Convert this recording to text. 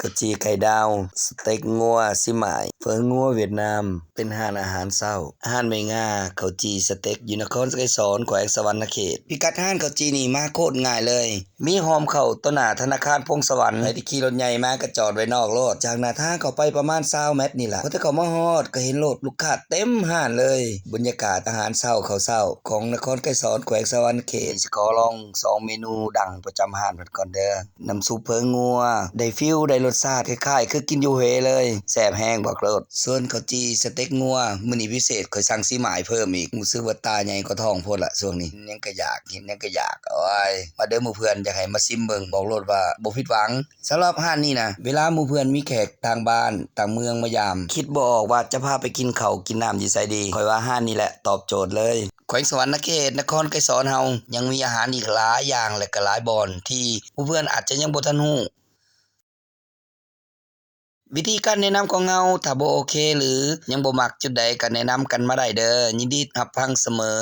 ເຂົ້າຈີ່ໄຂ່ດາວ, ສະເຕັກງົວຊີໝ້າຍ, ເຝີງົວຫວຽດນາມ ເປັນຮ້ານອາຫານເຊົ້າ ຮ້ານແມ່ງາ ເຂົ້າຈີ່ສະເຕັກ ຢູ່ນະຄອນໄກສອນ ແຂວງສະຫວັນນະເຂດ. ພິກັດຮ້ານເຂົ້າຈີ່ນີ້ມາໂຄດງ່າຍເລີຍ, ມີຮ່ອມເຂົ້າຕໍ່ໜ້າທະນາຄານພົງສະຫວັນ. ໃຜທີ່ຂີ່ລົດໃຫຍ່ມາກໍຈອດໄວ້ນອກໂລດ, ຈາກໜ້າທາງເຂົ້າໄປປະມານຊາວແມັດນີ້ລະ. ພໍແຕ່ເຂົ້າມາຮອດກໍເຫັນໂລດລູກຄ້າເຕັມຮ້ານເລີຍ. ບັນຍາກາດອາຫານເຊົ້າ ເຂົ້າເຊົ້າຂອງນະຄອນໄກສອນ ແຂວງສະຫວັນນະເຂດ. ຊິຂໍລອງສອງເມນູດັງປະຈຳຮ້ານເພິ່ນກ່ອນເດີ້. ນ້ຳຊຸບເຝີງົວ ໄດ້ຟີລ ໄດ້ລົດຊາດ ຄ້າຍໆຄືກິນຢູ່ເຫເລີຍ, ແຊບແຮງ ບອກໂລດ. ສ່ວນເຂົ້າຈີ່ສະເຕັກງົວ ມື້ນີ້ພິເສດ ຂ້ອຍສັ່ງຊີໝ້າຍເພີ່ມອີກ, ຮູ້ສຶກວ່າຕາໃຫຍ່ກວ່າທ້ອງໂພດລະຊ່ວງນີ້, ຫຍັງກະຢາກ ເຫັນຫຍັງກະຢາກ. ໂອ້ຍ ມາເດີ້ໝູ່ເພື່ອນ, ຢາກໃຫ້ມາຊິມເບິ່ງ, ບອກໂລດວ່າບໍ່ຜິດຫວັງ. ສຳລັບຮ້ານນີ້ນະ ເວລາໝູ່ເພື່ອນມີແຂກຕ່າງບ້ານຕ່າງເມືອງມາຢາມ, ຄິດບໍ່ອອກວ່າຈະພາໄປກິນເຂົ້າກິນນ້ຳຢູ່ໃສດີ, ຂ້ອຍວ່າຮ້ານນີ້ແຫຼະຕອບໂຈດເລີຍ. ແຂວງສະຫວັນນະເຂດ ນະຄອນໄກສອນເຮົາ ຍັງມີອາຫານອີກຫຼາຍຢ່າງ ແລະ ກໍຫຼາຍບ່ອນທີ່ໝູ່ເພື່ອນອາດຈະຍັງບໍ່ທັນຮູ້. ວິທີການແນະນຳຂອງເຮົາ ຖ້າບໍ່ໂອເຄ ຫຼື ຍັງບໍ່ມັກຈຸດໃດ ກໍແນະນຳກັນມາໄດ້ເດີ້, ຍິນດີຮັບຟັງສະເໝີ.